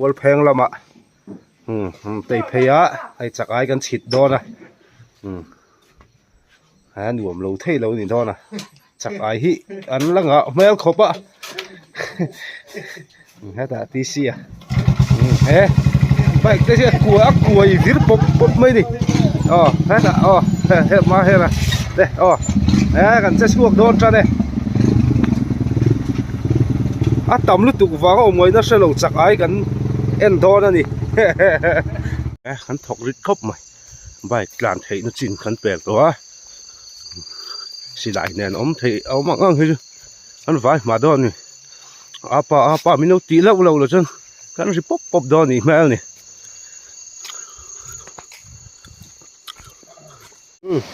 Mualpheng lamah umm tei phei a hei chak ai kan chhit dawn a umm a nuam lo thei lo ni dawn a chak ai hi an la ngah hmel khawp a hetah t c a umm he bike te hi a kua a kuai vir pawp pawp mai a ni aw hetah aw he hma hian a te aw he kan che chhuak dawn tan e a tam lutuk vang a awm ngaihna hre lo chak ai kan en dawn a ni kan thawk rit khawp mai bike tlan theihna chin kan pel tawh a silai nen awm theih a awm ang ang hi chu an vai hma dawn a ni apa apa min lo tih loh loh loh chuan kan ri pawp pawp dawn a nih hmel a ni.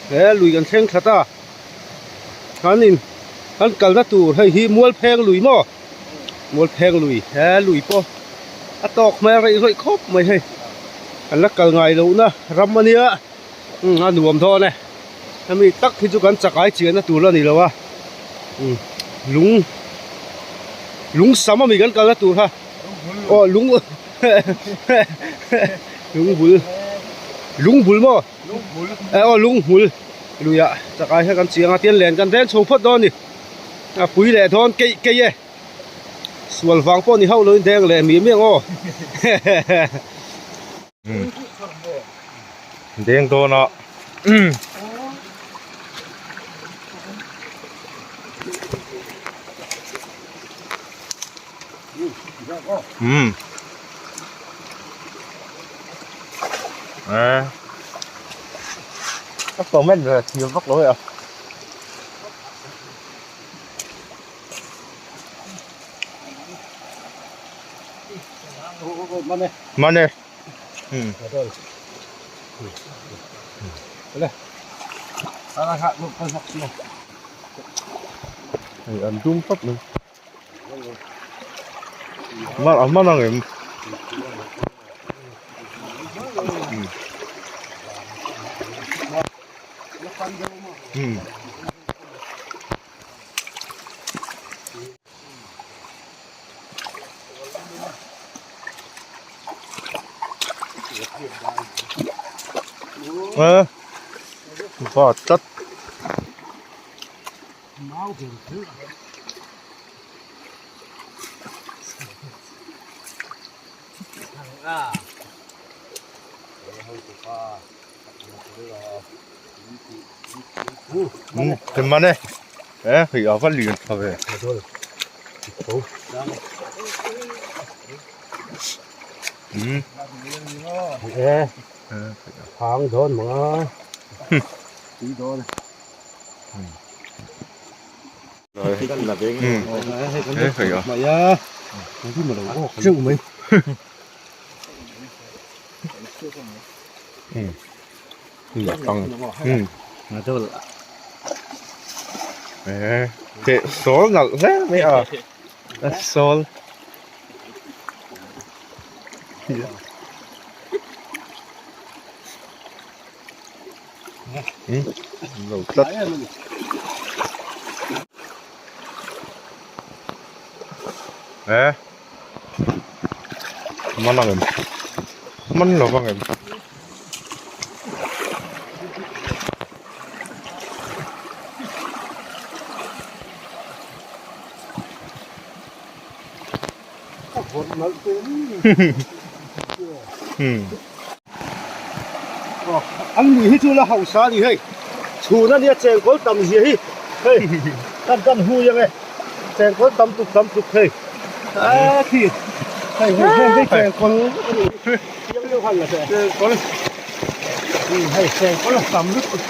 He lui kan thleng thla ta kan in kan kalna tur hei hi Mualpheng lui maw Mualpheng lui he lui pawh a tawk hmel rei rawih khawp mai hei kan la kal ngai lohna ram a nia a nuam dawn e hemi tak hi chu kan chakai chiahna tur a ni lo a lung lung sam ami kan kalna tur kha aw lung lungbul lungbul maw. Lunghmul. Eh aw lunghmul luiah chakai hian kan chiang a tian len kan veng chho phawt dawn a ni. A pui leh dawn keih keih e. Sual vang pawh ni hauh loin deng leh mi miang aw. Deng dawn a. Umm. À. Các comment là thiếu vắc lối à? Mane. Ừ. Ăn chung tóc nữa. Man man ang em. Hmm. Ờ. Vọt tất. Thì mà đây. Ê, thì ở vẫn liền thôi về. Ừ. Ê, hàng đón mà. Tí đón. Rồi. Ừ. Ê, phải à? Mày á. Cái mà đầu có chịu mày. Ừ. Tăng. Ừ. Ê, thế số là thế mấy à? Số. Ừ. Rồi tất. Ê. Man ang em. Man lo vang em. Hmm. An ni hi chu la hausa a ni hei chhun a nia chengkawl tam zia hi hei kan kan hui ang e chengkawl tam tuk tam tuk hei a khi hei hei hei hei chengkawl a ni chiang deuh han la teh chengkawl hei chengkawl a tam lutuk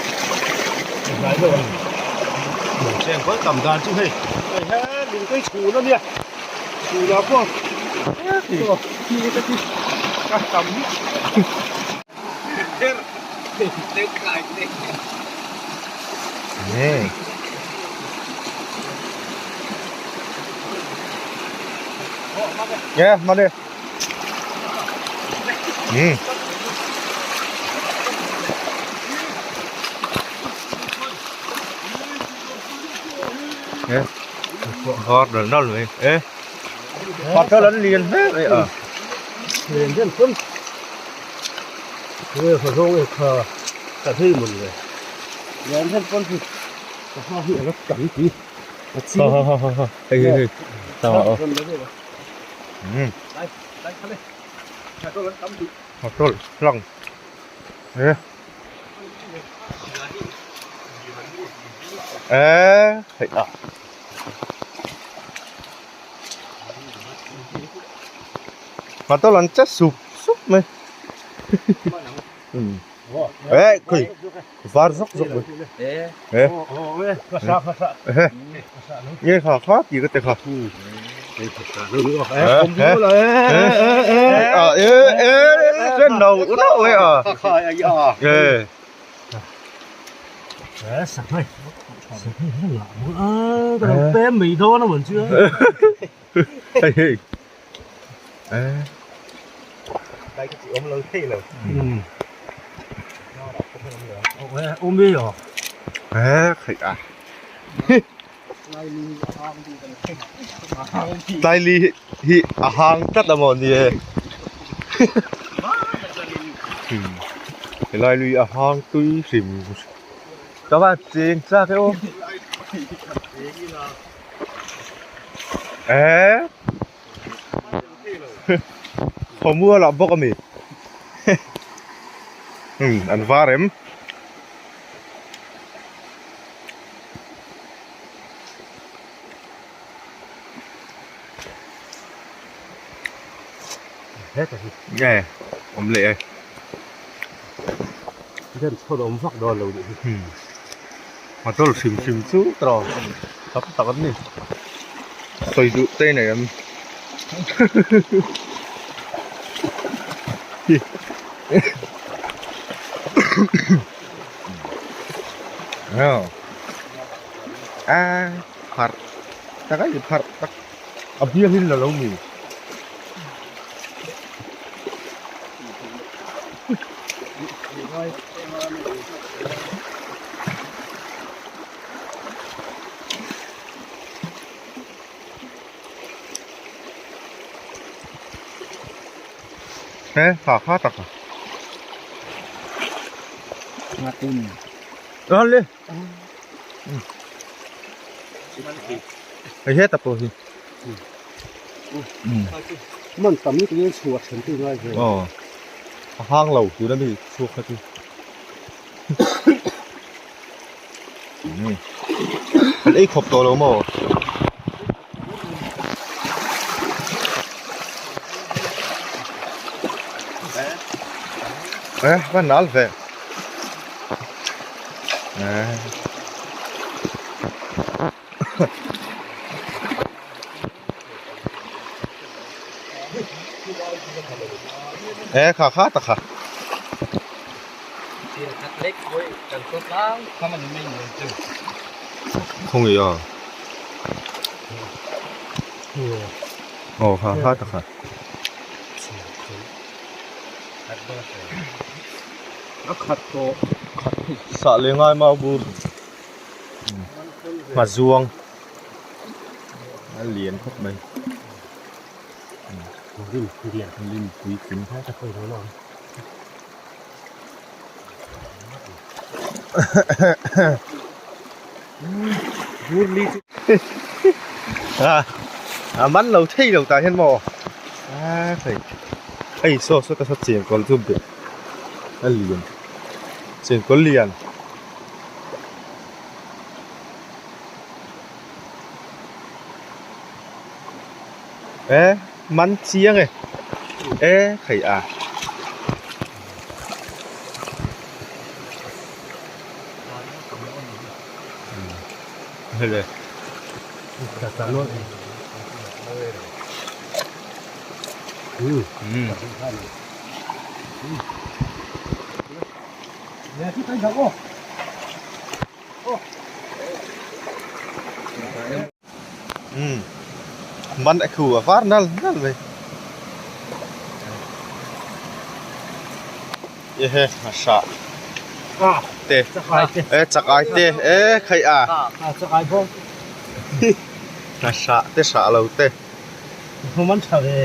hnai deuh a chengkawl tam dan chu hei hei he lung te hi chhun a nia chhun ah pawh khi te khi a tam lutuk. Yeah, mà đi. Ừ. Yeah. Hot rồi nó rồi. Ê. Hot nó lớn liền hết vậy à. Len den pawn nge kha zawng e kha ka thei mawn le. Len den pawn hi ka hma hi a la tam tih a chiang. Ha ha ha ha hei hei hei tah aw. Um. Nghatawlh hlang e. E hei a. Nghatawlh an che sup sup mai. E khui var zawk zawk mai. E. Nge kha kha ti ka te kha. Tlaili hi a hang tlat a maw ni e helai lui a hang tui hrim ka van cheng chak e aw eh khawmual ah bawk a mi an var em. Nge awm leh e Den chhawt awm vak dawn lo nih hi. Motor hrim hrim chu tawh tam tak an ni sawi duh te nei an A pharh tak a ni pharh tak a bial hi la lo mi. He ha kha tak a. Ral le. Hei heta pawh hi. Man tam lutuk in chhuah then tu ngai ve. Aw. A hang lo tun a mi chhuak kha chu. An ei khawp tawh lo maw? Eh, va nal ve. Eh. Eh, kha kha tak kha. Không nghĩ à? Ồ, kha kha tak kha. A khat tawh. Sah leh ngai mau bur. Hma zuang. A lian khawp mai. Lim lian. Lim puitling. A man lo thei lo tah hian maw a hei hei saw saw ta saw chengkawl chu be a lian chengkawl lian e man chiang e e hei a. Hele. Man a khu a var nal nal mai. Ehe a hrah te e chak ai te e khaih a a hrah te hrah lo te man tha ve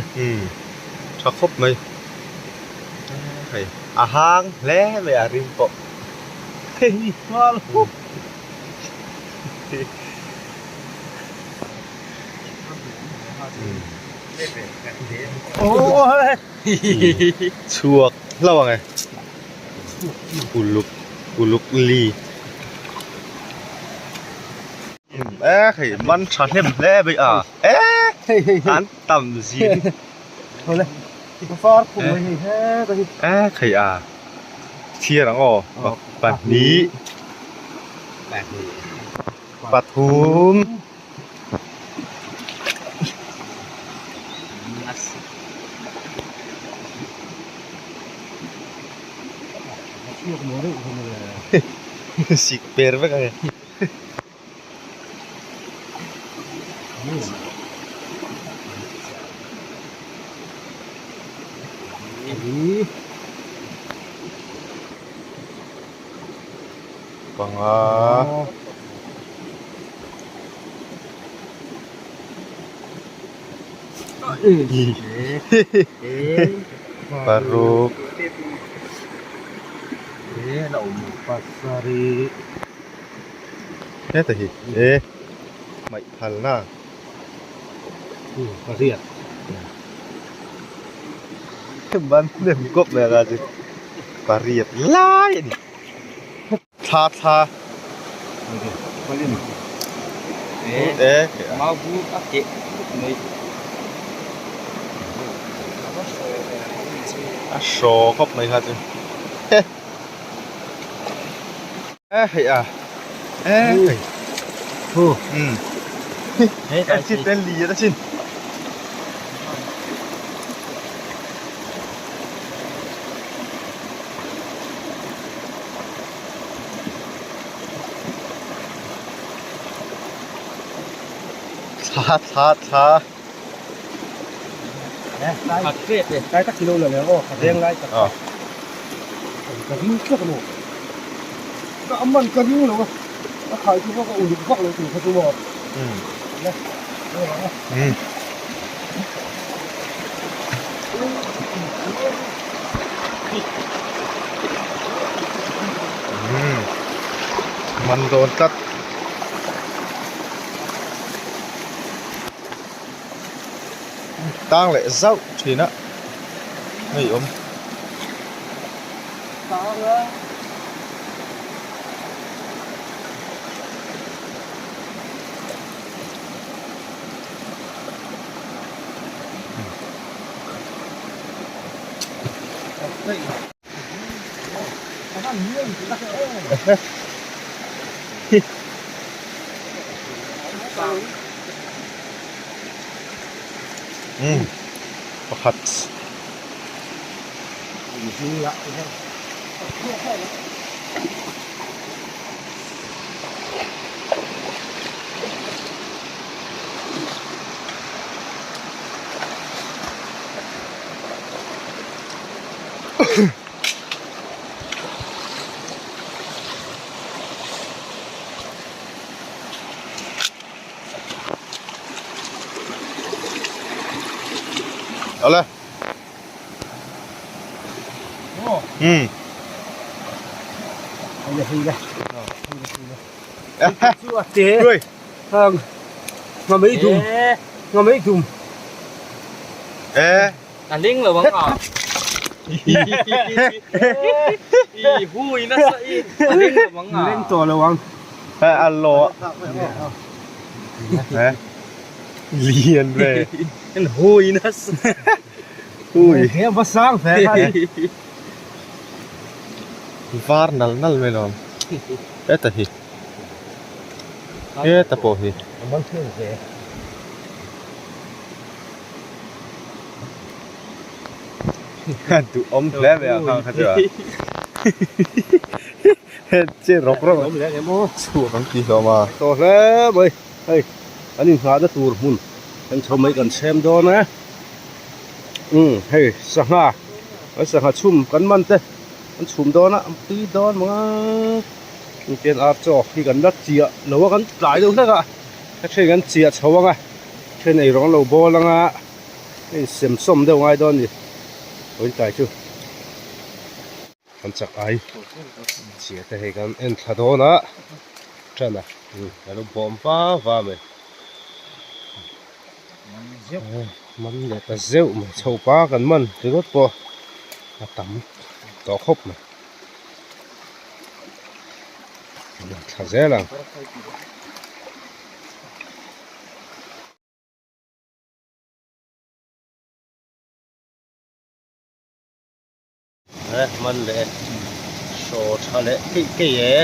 tha khawp mai. hei a hang hle mai a rim pawh. Hei nghal hup. Chhuak hlauh ang e. Uluk uluk li. E hei man tha hnem hle mai a. E an tam zin. E hei a chhiar ang aw pahnih pathum. Sik per vek a ni. Panga. Paruk. Pasarih. Heta hi e hmaih phalna. Pariat. Ban hnem kawp mai anga chu pariat lai a ni. Thla thla. E Mau bu a keh mai. A hraw khawp mai kha chu. E hei a. E hei. Hu. Um. E chin ten li a chin. Thla thla thla. Lai tak kilo la le aw ka veng lai tak ka ring tlat a maw ka aman ka ring lo a ka khai chu ka uluk vak lo tur kha chu maw Man dawn tlat. Tang leh zauh thin a hei awm. Umm pakhat. Awle. Umm. Ui. Nga mấy thùng. Nga mấy thùng. E. A ling lo ang a. I hui nasa i. A ling lo ang a. Ling tawh lo ang. E a lo a. E. Lian ve. An hui nasa. Hui. He va sang ve kha. Var nal nal mai lo. Heta hi. Heta pawh hi. A man hmel ve. Duh awm hle mai a khang kha chu a. He che rawk rawk awm leh em aw. Chhuak an ti hlawm a. Tawh hle mai. Hei an inngahna tur hmun kan chho mai kan chhem dawn e. Umm hei sangha an sangha chhum kan man te an chhum dawn a an tui dawn mang a. Engtian ar chaw hi kan la chiah lo a kan tlai deuh hlek a. A then kan chiah chho ang a. Then ei rawng lo bawl anga a insem sawm deuh ngai dawn a ni vawiin tlai chu. Kan chak ai chhia te hei kan en thla dawn a tan a a lo bawm va va mai man leh ta zeuh mai chho pa kan man ringawt pawh a tam tawh khawp mai thla zel ang. E man leh hraw tha leh keih keih e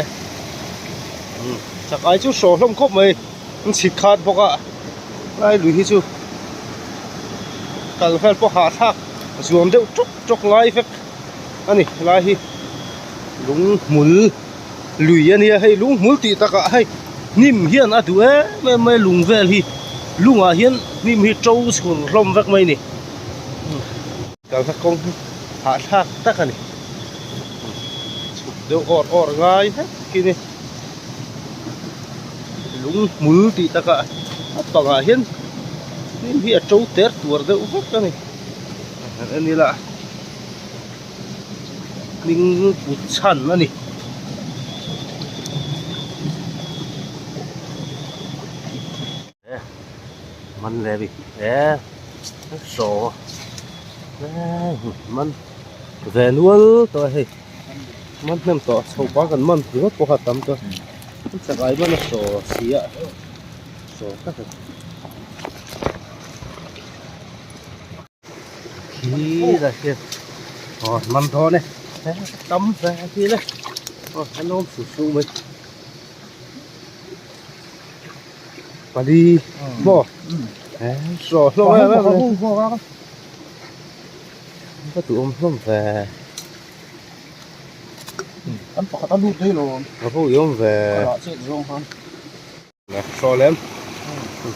umm chak ai chu hraw hlawm khawp mai an chhit khat bawk a lai lui hi chu kal vel pawh hahthlak zuam deuh tawk tawk ngai vek a ni helai hi lung hmul lui a nia hei lung hmul tih takah hei hnim hian a duh em em mai lung vel hi lungah hian hnim hi to chhur hlawm vek mai a ni. Kalna kawng hi hahthlak tak a ni. Chhuk deuh awr awr ngai vek hi ni. Lung hmul tih takah a pangah hian hnim hi a to ter tuar deuh vek a ni. Han en ila hming put chhan a ni. Man le bi e saw man ve nual tawh a hei man hnem tawh chho pa kan man ringawt pawh kha a tam tawh a chakai man a saw si a saw tak a ni. Khi lah hian aw man dawn e tam ve khi le aw a lawm su su mai pali maw saw hlawm em em mai ka duh awm hlawm ve an pakhat a lut daih lo a ho i awm ve ka rah chet zawng khan. Hraw lem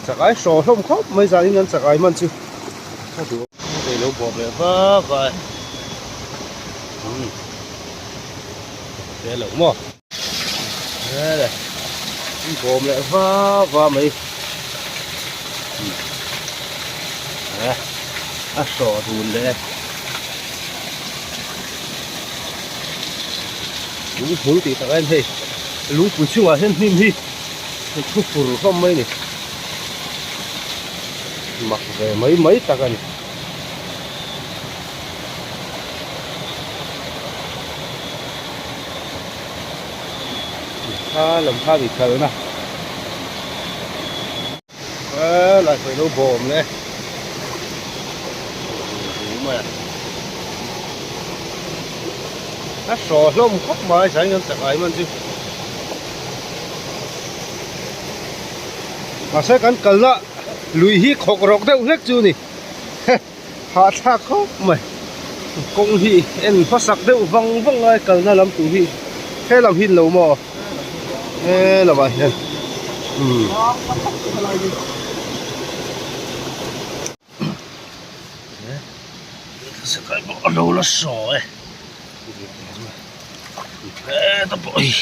chak ai hraw hlawm khawp mai zan in an chak ai man chu a duh hei lo bawp leh va va e umm te lo maw hele an bawm leh va va mai e a hraw dun leh e lung hmul tih tak a en hei lungpui chungah hian hnim hi Hei thu fur hlawm mai a ni mak ve mai mai tak a ni. Kha lam kha ni kalna helai pawh ilo bawm leh mai a a hraw hlawm khawp mai zain kan chak ai man chu. Mahse kan kalna lui hi khawk rawk deuh hlek chu ni hahthlak khawp mai kawng hi en hmasak deuh vang vang lai kalna lam tur hi he lam hi lo maw he lamah hian umm. A lo la saw e heta pawh hi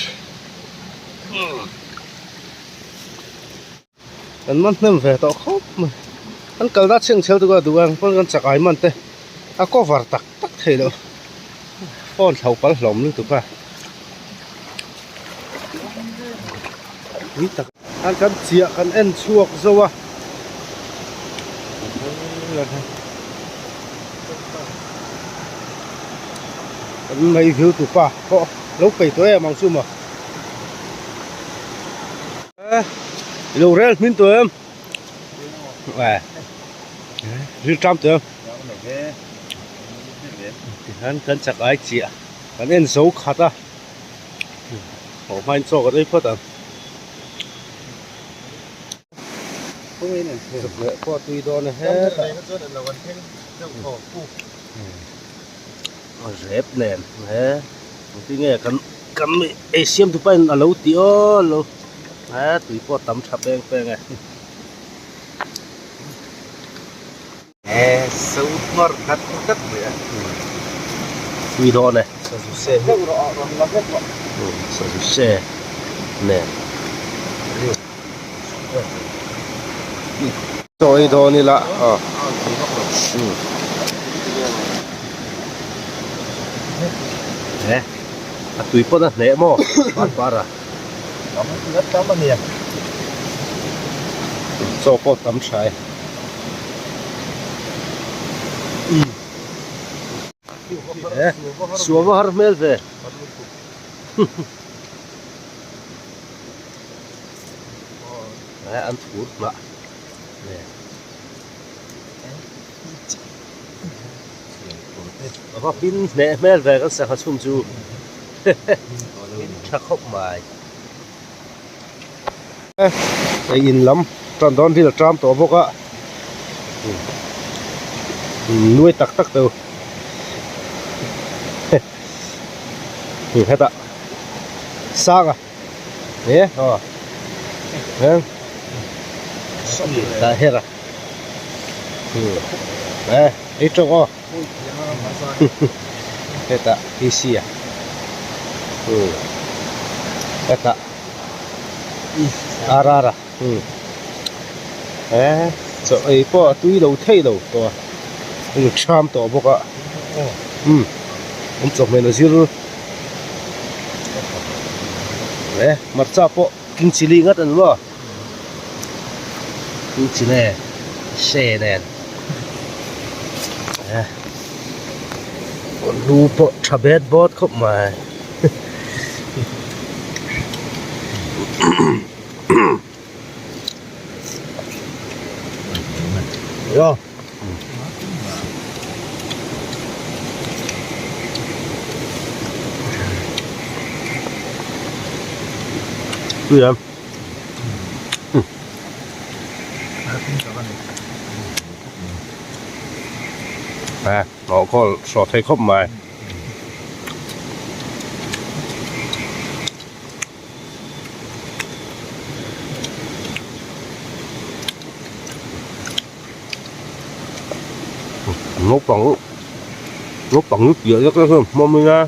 kan man hnem ve tawh khawp mai an kalna chheng chhel duh a duh ang pawn kan chakai man te a cover tak tak thei loh phone thlo pal hlawm lutuk a tui tak an kan chiah kan en chhuak zo a kan mai vil tu pa pawh lo peih tawh em ang chu maw e lo rel hmin tawh em e ril ṭam tawh em tihian kan chak ai chiah kan en zo khat a. Haw hmain chaw kan ei phawt ang. Zuk leh pawh a tui dawn a hetah. A rep nen he engtin nge kan kan ei siam tu pahin a lo ti aw lo he tui pawh a tam tha peng peng e. So hmar khat dat mai a. Tui dawn e. Sazu se hi. Sazu se nen. Chawi dawn ila. A tui pawn a hneh maw par par a. Tam a tam a nia. Chaw pawh tam tha e. E suam a har hmel ve. E an thur hnah. A va pin hneh hmel ve kan sangha chhum chu tha khawp mai. Hei in lam tan dawn ril a ṭam tawh bawk a nuai tak tak teuh hetah sang a. He aw he dah her a e ei tawk aw hetah PC a hetah RR a he chaw ei pawh a tui lo thei lo tawh a hei ṭham tawh bawk a an chawhmeh a zir. E hmarcha pawh king chilli ngat an maw king chilli se nen e lu pawh tha bet bawt khawp mai. Tui em? À, nó có sọ thấy khóc mà. Naupang naupang lu piah lek lek hian hmawm ila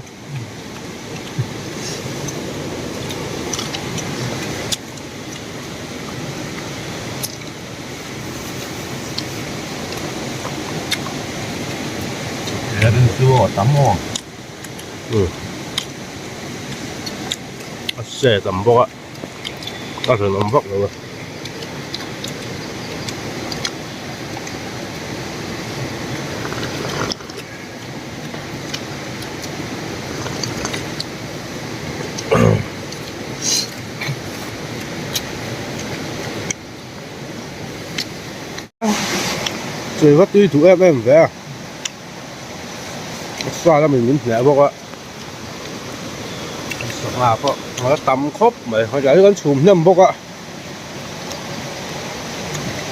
a se tam bawk a a rinawm vak lo a. Chei va tui duh em em ve a a sa lamin min hneh bawk a. Sangha pawh a tam khawp mai hetiang hi kan chhum hnem bawk a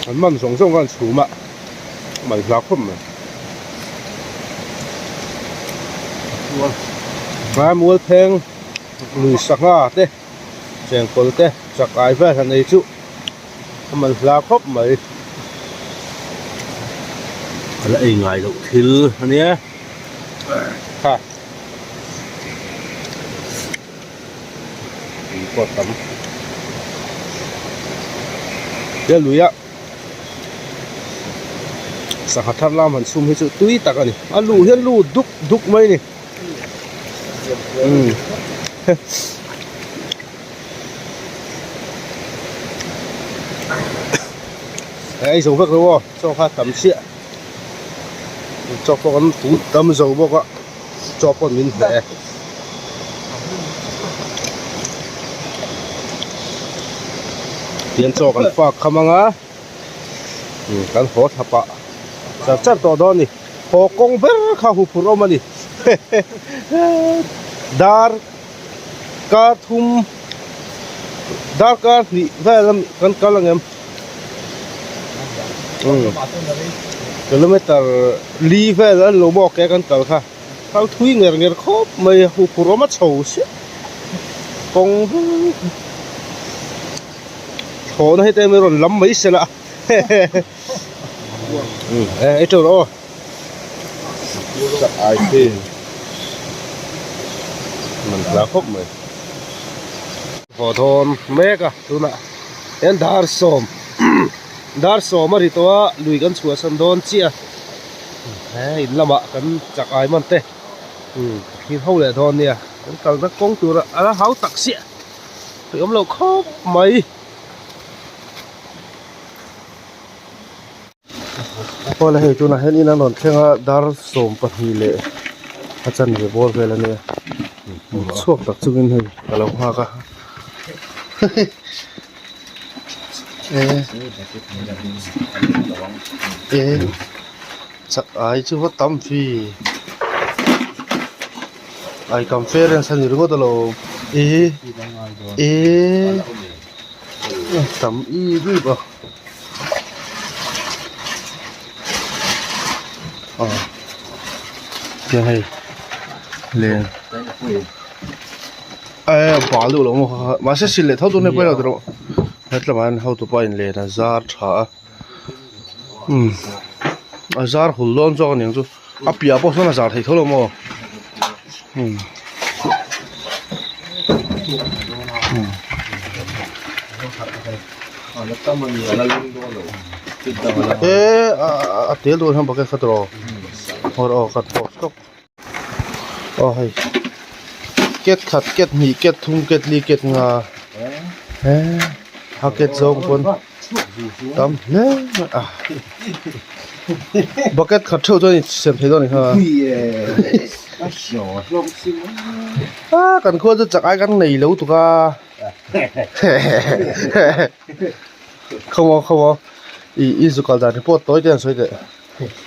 an man zawng zawng khan chhum a man hla khawp mai a mual pheng lui sangha te chengkawl te chak ai vel han ei chu a man hla khawp mai a la ei ngai loh thil a nia. Ha tui pawh a tam tia lui a sangha thar lam han chhum hi chu tui tak a ni a lu hian lu duk duk mai a ni umm ei zo vek lo aw chaw kha tam chiah. Chaw pawh kan tui tam zo bawk a chaw pawh min hneh e. Tihian chaw kan fak kham ang a kan haw thla pah char char tawh dawn a ni haw kawng ber kha huphurh awm a ni dar kar thum dar kar hnih vel kan kal ang em. Kilometer li vel an lo bawk e kan kal kha kal thui nger nger khawp mai a huphurh awm a chho chiah kawng thlawhna hi te mai rawn lam mai se la e ei teuh rawh aw man hla khawp mai. Haw dawn mek a tunah hian dar sawm dar sawm a ri tawh a lui kan chhuahsan dawn chiah a he in lamah kan chak ai man te umm thil ho leh dawn nia. Kan kalna kawng tur a la hau tak siah tih awm lo khawp mai. Awle hei tunah hian in an rawn thleng a dar 12 leh a chanve bawr vel a nia chhuak tak chungin hei ka lo nghak a e e chak ai chu va tam fi ai kam ference a ni ringawt alawm e e tam i bik a. Aw tiang hei len eh bal deuh lo maw kha kha mahse sil leh tho tur nia pawi lo tawh hetlamah hian hotupa in len a zar tha a umm a zar hul dawn zawk aniang chu a piah pawh sawn a zar thei tho lo maw umm. He a tel dawn hian bucket kha tawh aw aw ka tawp tawp aw hei ket khat ket hnih ket thum ket li ket nga he a ket zawng pawn tam hle mai a bucket khat theuh chuan in sem thei dawn a ni kha a kan khua chu chak ai kan nei lo tuk a. Khaw maw khaw maw i i zu kal dan report tawi te an sawi teh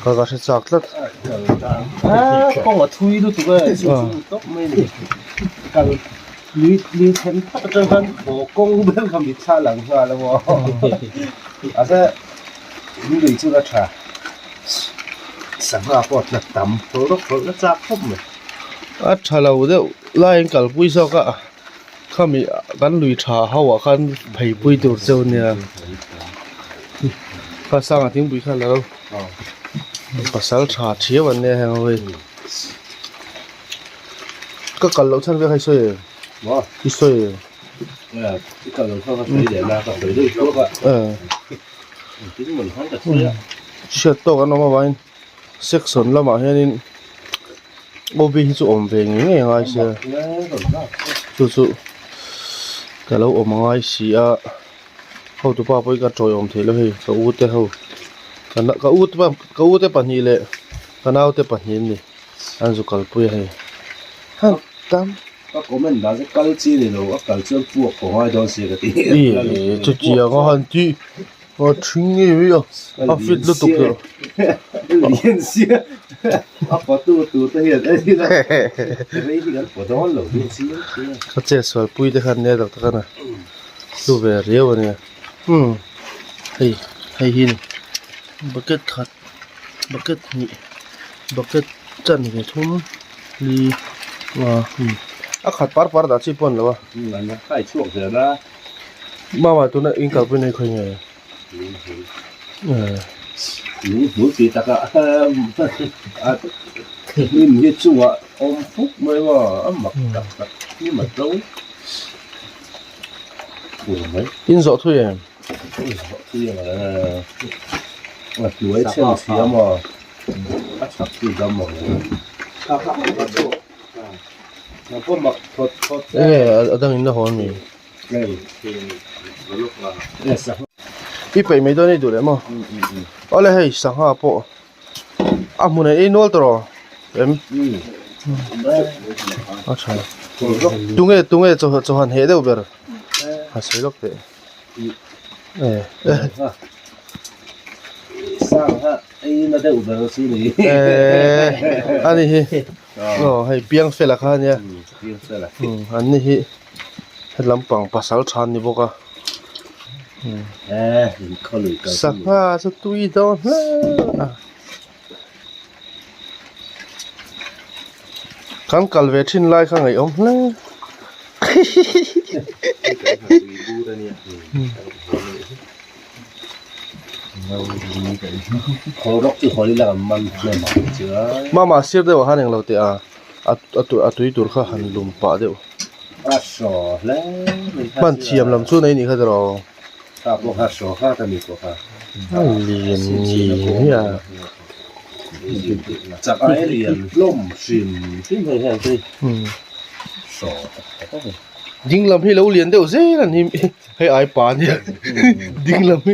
ka ka hre chak tlat kawng a thui lutuk e chu chu tawp mai a ni kal lui lui then phat atang khan haw kawng ber kha mit thla lang nghal a maw a se in lui chu la tha sangha pawh tla tam phawrh rawk phawrh na chak khawp mai a tha lo deuh laiin kalpui zawk a. Khami kan lui tha ho ah khan pheipui tur cheu nia kha sanga thingpui kha lo pasal tha thiau an nia heng ho hi ka kal loh chhan vel kha i sawi em i sawi em hriat tawk an awm avangin section lamah hianin OB hi chu awm ve ngei ngei a ngai sia chu chu ka lo awm a ngai si a hotupa pawh hi ka tawiawm theih lo hei ka u te ho ka u te ka u te pahnih leh ka nau te pahnih an ni an zu kalpui a hei han tam ka comment dan chu kal chi ni lo a kal chuan puak haw ngai dawn sia ka ti chutiang a han tih A ṭhing ngei mai a, a fit lutuk tawh. Lian sia a patu tur te hian en ila rei hi kan paw dawn lo hi chiang sia. Ka chet sual pui te khan nia tak tak a hlu ve riau a nia. Umm hei hei hi bucket khat bucket hnih bucket chanve thum li a a khat par par dah chi pawh a ni lo a. Umm an khai chhuak zel a. Mama tuna in kalpui nei khawi nge? Lung hmul tih takah a hnim hi chungah awm fuk mai maw a mak tak tak hnim a to fur mai. In zawh thui em? In zawh thui em a hnuai chhem si a maw a chhak chu dam ang. Enge a dang in la haw ami? I peih mai dawn i duh leh maw? Awle hei sangha pawh a hmun ah ei nual tawh rawh em? A tha tunge tunge chaw han heh deuh ber a sawi lawk teh. Ani hi aw hei piang fela kha ania an ni hi helampang pasal tha an ni bawk a sangha chu tui dawn hle a kan kal ve thin lai kha ngaihawm hle Mama sir deuh ah khan englo teh a a tui tur kha han lum pah deuh hman thiam lam chu nei nih kha tiraw a lian ngei a. Ding lam hi lo lian deuh zel a ni hei ai pa ania ding lam hi.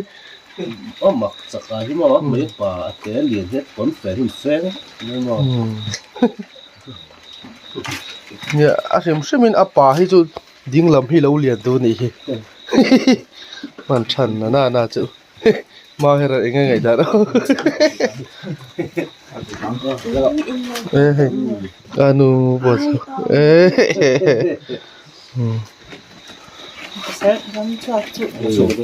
A mak chak ah hi maw a hmei pa a te lian hian pawn fe hun feng mai maw. Nia a hrim hrim in a pa hi chu ding lam hi lo lian duh a nih hi hman than na na chu. Mahera eng nge ngaihdan a e hei a nu pawh chu e